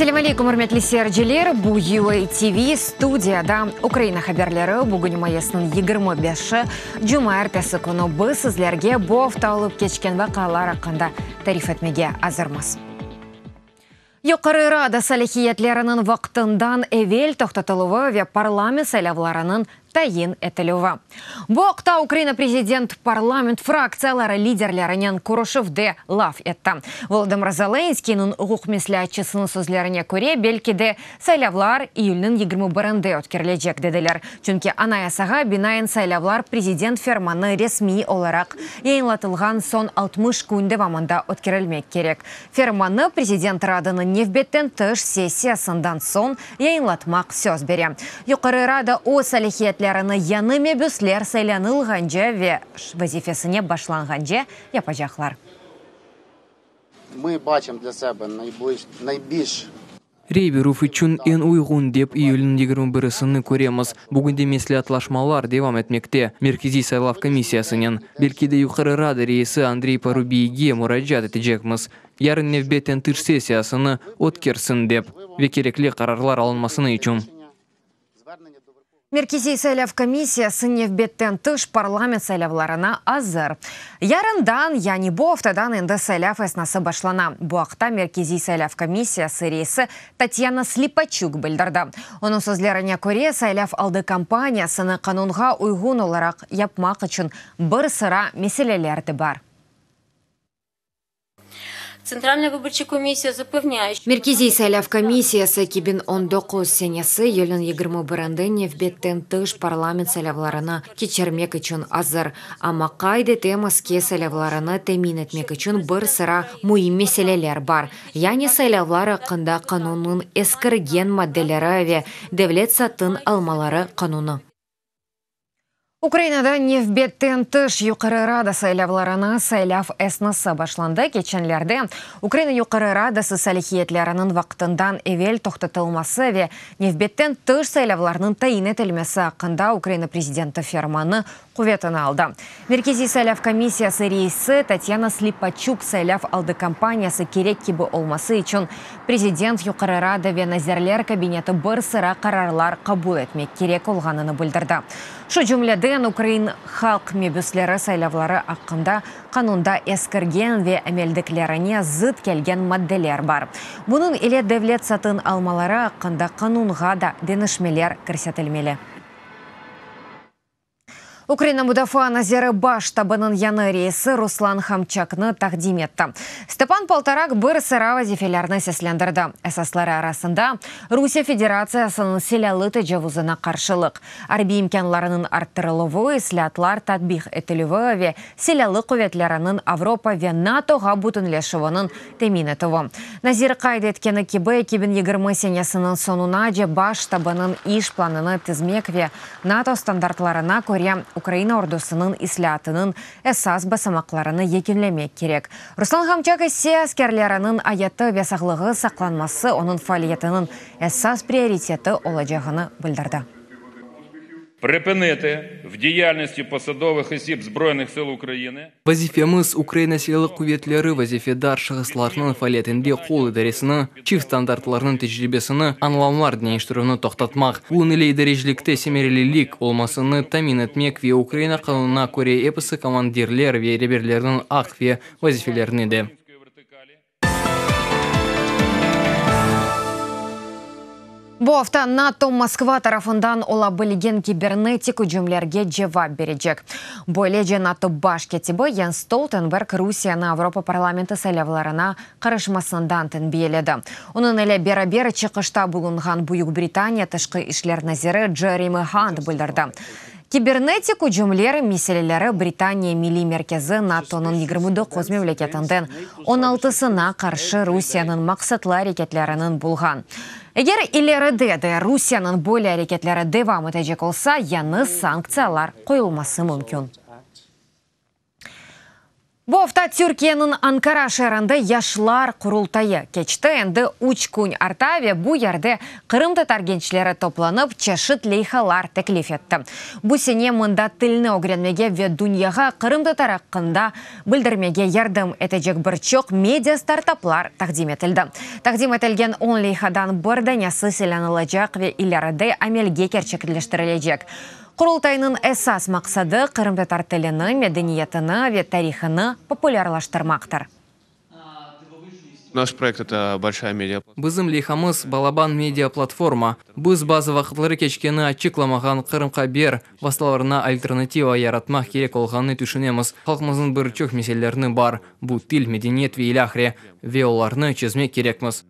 Selâm aleykum, ürmetli seyirciler! Bu UA TV, studiyada Ukraina haberleri. Bugün mayısnıñ 25-i, cumaertesi künü. Biz sizlerge bu afta olıp keçken vaqialar aqqında tarif etmege azırmız. Yuqarı Rada salâhiyetleriniñ vaqtından evel toqtatıluvı ve parlament saylavlarınıñ tayin etilüvi. Bu aqta Ukraina prezident parlament fraktsiyaları liderlerinen körüşüvde laf etti. Volodımır Zelenskıynıñ uquq mesleatçısınıñ sözlerine köre, belki de saylavlar iyülniñ 21-inde ötkerilecek, dediler, çünki Anayasağa binaen saylavlar prezident fermanı resmiy olaraq yayınlatılğan soñ 60 kün devamında ötkerilmek kerek. Fermannı Prezident Radanıñ nevbetten tış sessiyasından soñ yayınlatmaq söz bere. Yuqarı Rada öz salâhiyetlerini yañı mebüsler saylanılğance ve vazifesine başlanğance yapacaqlar. Rey berüv içün eñ uyğun dep iyülniñ yigirmi birisini köremiz. Bugünde mesleatlaşmalar devam etmekte, Merkeziy saylav komissiyasınen. Belki de Yuqarı Rada reisi Andrey Parubiyge muracaat etecekmiz, yarın nevbetten tış sessiyasını ötkersin dep ve kerekli qararlar alınmasını içün. Merkeziy saylav komissiyası nevbetten tış parlament saylavlarına azır. Yarından, yani bu aftadan endi saylav esnası başlana. Bu aqta Merkeziy saylav komissiyası reisi Tatyana Slipaçük bildirdi. Onıñ sözlerine köre, saylav aldı kampaniyasını qanunğa uyğun olaraq yapmaq içün bir sıra meseleler de bar. Merkeziy saylav komissiyası 2019 senesi iyülniñ 21-nde nevbetten tış parlament saylavlarını keçirmek içün azır. Amma qayd etemiz ki, saylavlarını temin etmek içün bir sıra müim meseleler bar, yani saylavlar aqqında qanunnıñ eskirgen maddeleri ve devlet satın almaları qanunı. Ukrainada nevbetten tış Yuqarı Rada saylavlarına saylav esnası başlandı. Keçenlerde Ukraina Yuqarı Radası salâhiyetleriniñ vaqtından evel toqtatılması ve nevbetten tış saylavlarnıñ tayin etilmesi aqqında Ukraina prezidenti fermanı quvetini aldı. Merkeziy saylav komissiyası reisi Tatyana Slipaçük saylav aldı kampaniyası kerek kibi olması içün Prezident, Yuqarı Rada ve Nazirler Kabineti bir sıra qararlar qabul etmek kerek olğanını bildirdi. Şu cümleden, ukrain halq mebüsleri saylavları aqqında qanunda eskirgen ve emeldiklerine zıt kelgen maddeler bar. Bunıñ ile devlet satın almaları aqqında qanunğa da deñişmeler kirsetilmeli. Ukraina Mudafaa naziri Baş ştabınıñ yañı reisi Ruslan Hamçaknı taqdim etti. Stepan Poltorak bir sıra vazifelerni seslendirdi. Esasları arasında, Rusiye Federatsiyasınıñ silâlı tecavuzına qarşılıq, arbiy imkânlarınıñ arttırıluvı, islâatlar tatbiq etilüvi ve Silâlı quvetleriniñ Avropa ve NATOğa bütünleşüviniñ temin etüvi. Nazir qayd etkeni kibi, 2020 senesiniñ soñunace Baş ştabınıñ iş planını tizmek ve NATO standartlarına köre Ukraina ordusınıñ islâatınıñ esas basamaqlarını yekünlemek kerek. Ruslan Hamçak ise askerleriniñ ayatı ve sağlığı saqlanması onıñ faaliyetiniñ esas prioriteti olacağını bildirdi. Prıpınıtı v deyalnosti posadovıh osib Zbroynıh sil Ukrainı. Vazifemiz, Ukraina Silâlı quvetleri vazifedar şahıslarnıñ faaliyetinde qol idaresini, çift standartlarnıñ tecribesini, añlamlar deñiştirüvni toqtatmaq, bunıñ ile idarecilikte semerelilik olmasını tamin etmek ve Ukraina qanunına köre episi komandirler ve reberlerniñ aq ve vazifelerini de. Bu afta NATO Moskva tarafından ola bilgen kibernetik ücümlerge cevap berecek. Böylece NATO baş kâtibi Jens Stoltenberg Rusiyeni Avropa parlamenti saylavlarına qarışmasından tenbiyeledi. Onıñ ile beraber çıqışta bulunğan Büyük Britaniya tışqı işler naziri Jeremy Hunt bildirdi, Kibernetik ücümler meseleleri Britaniya Milliy merkezi NATOnıñ 29 memleketinden on altısına qarşı Rusiyeniñ maqsatlı areketleriniñ bulğan. Eger ileride de Rusiyeniñ böyle areketleri devam etecek olsa, yañı sanktsiyalar qoyulması mümkün. Bu afta Türkiyeniñ Ankara şeerinde Yaşlar Qurultayı keçti. Endi üç kün arta ve bu yerde qırımtatar gençleri toplanıp, çeşit leyhalar teklif etti. Bu sene mında tilni ögrenmege ve dünyağa qırımtatar aqqında bildirmege yardım etecek bir çoq media-startaplar taqdim etildi. Taqdim etilgen on leyhadan bir danesi saylanılacaq ve ileride amelge kerçekleştirilecek. Qurultaynıñ esas maqsadı, qırımtatar tilini, medeniyetini ve tarihını populârlaştırmaqtır. Naş proyekt, eto bolşaya media. Bizim leyhamız, balaban media platforma. Biz bazı vaqıtları keçkeni açıqlamağan Qırım haber vastalarına alternativa yaratmaq kerek olğanını tüşünemiz. Halqımıznıñ bir çoq meselelerini bar, bu til, medeniyet ve ilâhre, ve olarnı çezmek kerekmiz.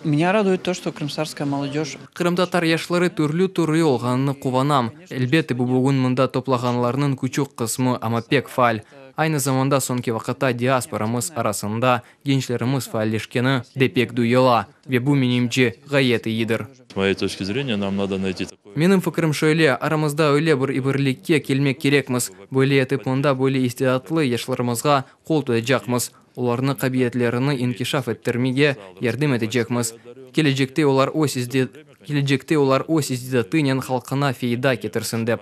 Menya raduet to, çto krımsarskaya molodej. Qırımtatar yaşları türlü-türlü olğanını quvanam. Elbette, bu bugün mında toplağanlarnıñ küçük qısmı, amma pek faal. Aynı zamanda soñki vaqıtta diasporamız arasında gençlerimiz faalleşkeni de pek duyula ve bu, menimce, ğayet eyidir. S moyey toçki zreniya, nam nado nayti takoy. Menim fikrim şöyle, aramızda öyle bir birlikke kelmek kerekmiz, böyle etip mında böyle istidatlı yaşlarımızğa qol tutacaqmız. Olarnı qabiliyetlerini inkişaf ettirmege yardım etecekmiz. Kelecekte olar öz kelecekte olar öz istidatınen halqına feyda ketirsin dep.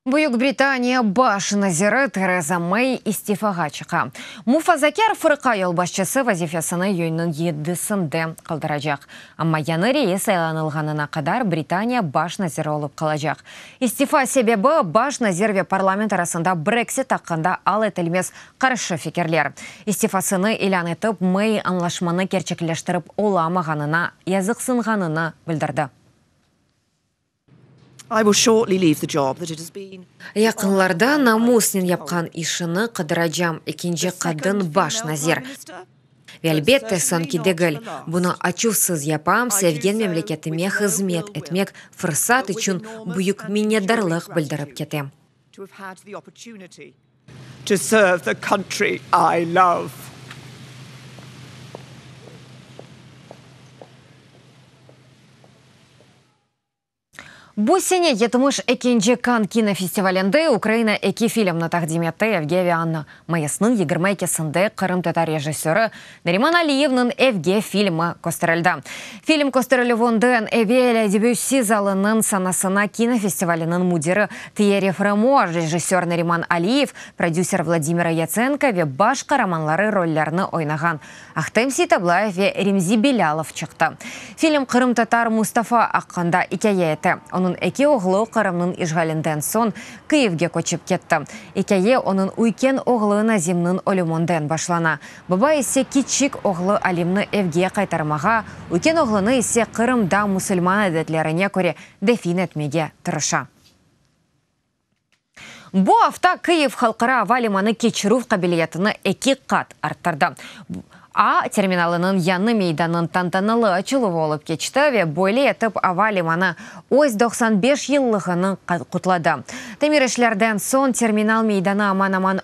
Büyük Britaniya baş naziri Tereza Mey istifağa çıqa. Mufazakâr fırqa yolbaşçısı vazifesini iyünniñ yedisinde qaldıracaq. Amma yañı reis saylanılğanına qadar Britaniya baş naziri olıp qalacaq. İstifa sebebi, baş nazir ve parlament arasında Brexit aqqında al etilmez qarşı fikirler. İstifasını ilân etip, May añlaşmanı kerçekleştirip olamağanına yazıqsınğanını bildirdi. Yaqınlarda namusnen yapqan işini qıdıracam, ekinci qadın baş nazir. Ve, elbette, soñki degil. Bunı açuvsız yapam, sevgen memleketime hızmet etmek fırsat içün büyük minnetdarlıq bildirip ketem. Bu sene 72-nci Kann kinofestivalinde Ukraina eki filmni taqdim etti, Evge ve Anna. Mayısnıñ 22-sinde qırımtatar rejissörı Nariman Aliyevniñ Evge filmi kösterildi. Film kösterilüvinden evel Debüssi zalınıñ sanasına kinofestivaliniñ müdiri Tyerri Fremo, rejissör Nariman Aliyev, prodüser Vladimir Yatsenko ve baş qaramanları rollerini oynağan Ahtem Seitablayev ve Remzi Bilâlov çıqtı. Film qırımtatar Mustafa aqqında ikâye ete. Onıñ eki oğlu Qırımnıñ işğalinden soñ Kyivge köçip ketti. İkâye onıñ üyken oğlu Nazimniñ ölüminden başlana. Baba ise kiçik oğlu Alimni evge qaytarmağa, üyken oğlunı ise Qırımda musulman adetlerine köre defin etmege tırışa. Bu afta Kyiv halqara ava limanı keçirüv qabiliyetini eki qat arttırdı. A terminalınıñ yañı meydanıñ tantanalı açıluvı olıp keçti ve böyle etip ava limanı öz 95 yıllığını qutladı. Tamir işlerden soñ terminal meydanı aman-aman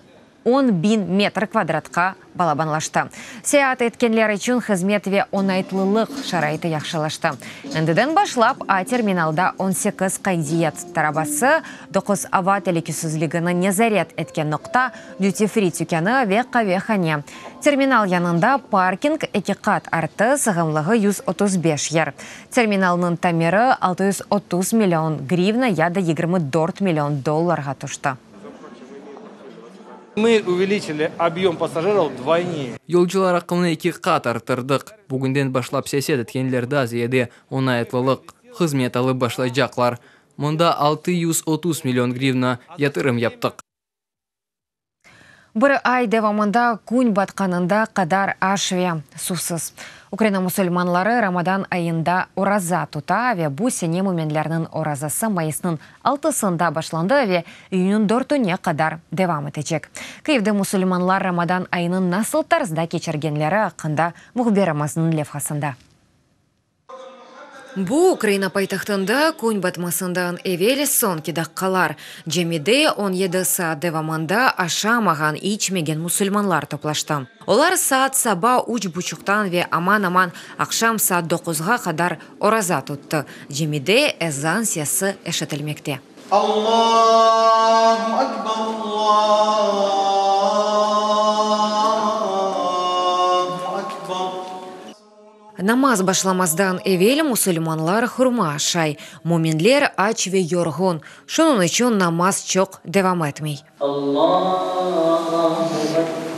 10.000 metr kvadratqa balabanlaştı. Seyaat etkenler içün hızmet ve oñaytlılıq şaraiti yahşılaştı. Endiden başlap A terminalda 18 qaydiyet tarabası, doquz ava telükesizligini nezaret etken noqta, düti-fri tükânı ve qavehane. Terminal yanında parking eki qat arttı, sığımlığı 135 yer. Terminalnıñ tamiri 630 million grivna ya da 24 million dollarğa tüşti. Mı uveliçili obyom passajirov vdvoyne. Yolcular aqımını eki qat arttırdıq. Bugünden başlap siyaset etkenler daa ziyade oñaytlılıq hızmet alıp başlaycaqlar. Mında 630 million grivna yatırım yaptıq. Bir ay devamında kün batqanında qadar aş ve suvsız. Ukraina musulmanları Ramadan ayında oraza tuta ve bu sene müminlerniñ orazası mayısnıñ altısında başlandı ve iyünniñ dörtüne qadar devam etecek. Kyivde musulmanlar Ramadan ayını nasıl tarzda keçirgenleri aqqında mühbirimizniñ levhasında. Bu, Ukraina paytahtında kün batmasından evel soñki daqqalar. Camide 17 saat devamında aşamağan, içmegen musulmanlar toplaştı. Olar saat saba üç buçuqtan ve aman-aman aqşam saat doquzğa qadar oraza tuttı. Camide ezan sesi eşitilmekte. Allahu Ekber, Allahu Ekber. Namaz başlamazdan evel musulmanlar hurma aşay. Müminler aç ve yorğun, şunıñ içün namaz çoq devam etmey. Allahu Ekber.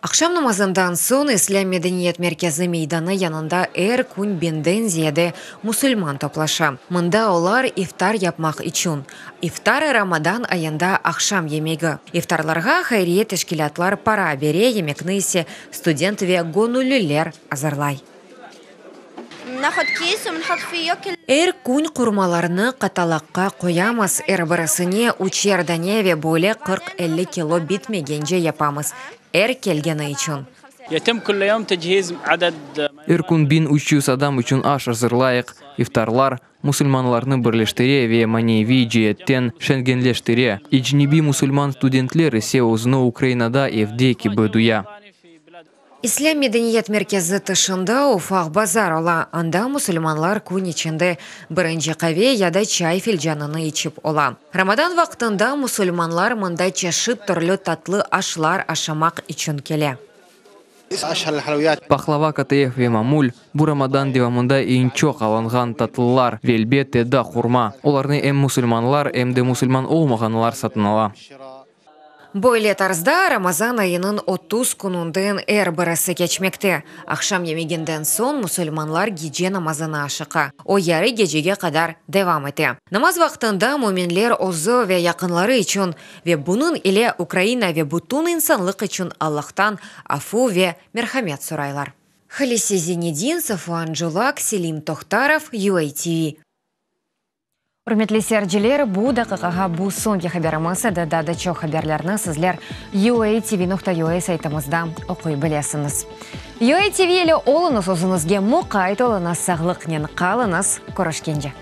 Aqşam namazından soñ İslâm medeniyet merkezi meydanı yanında er kün biñden ziyade musulman toplaşa. Mında olar iftar yapmaq içün. İftar, Ramadan ayında aqşam yemegi. İftarlarğa hayriye teşkilâtlar para bere, yemekni ise student ve göñülliler azırlay. Er kün qurmalarnı qatalaqqa qoyamız, er birisine üçer dane ve böyle 40-50 kilo bitmegence yapamız, er kelgeni içün. Er kün 1300 adam içün aş azırlayıq. İftarlar musulmanlarnı birleştire ve maneviy ceetten şengenleştire, ecnebiy musulman studentler ise özüni Ukrainada evde kibi duya. İslâm medeniyet merkezi tışında ufaq bazar ola, anda musulmanlar kün içinde birinci qave ya da çay filcanını içip ola. Ramadan vaqtında musulmanlar mında çeşit türlü tatlı aşlar aşamaq içün kele. Pahlava, katayef ve mamul, bu Ramadan devamında eñ çoq alınğan tatlılar ve elbette da hurma. Olarnı em musulmanlar, em de musulman olmağanlar satın ala. Böyle tarzda Ramazan ayınıñ 30 kününden er birisi keçmekte. Aqşam yemeginden soñ musulmanlar gece namazına aşıqa. O yarı gecege qadar devam ete. Namaz vaqtında müminler özü ve yaqınları içün ve bunıñ ile Ukraina ve bütün insanlıq içün Allahtan afu ve merhamet soraylar. Halise Zinedin, Safuan Colak, Selim Tohtarov, UATV. Ürmetli seyirciler, bu daqiqağa bu soñki haberimiz edi. Daa da çoq haberlerni sizler uatv.ua saytımızda oquy bilesiñiz. UATV ile oluñız, özüñizge muqayt oluñız, sağlıqnen qalıñız, körüşkence.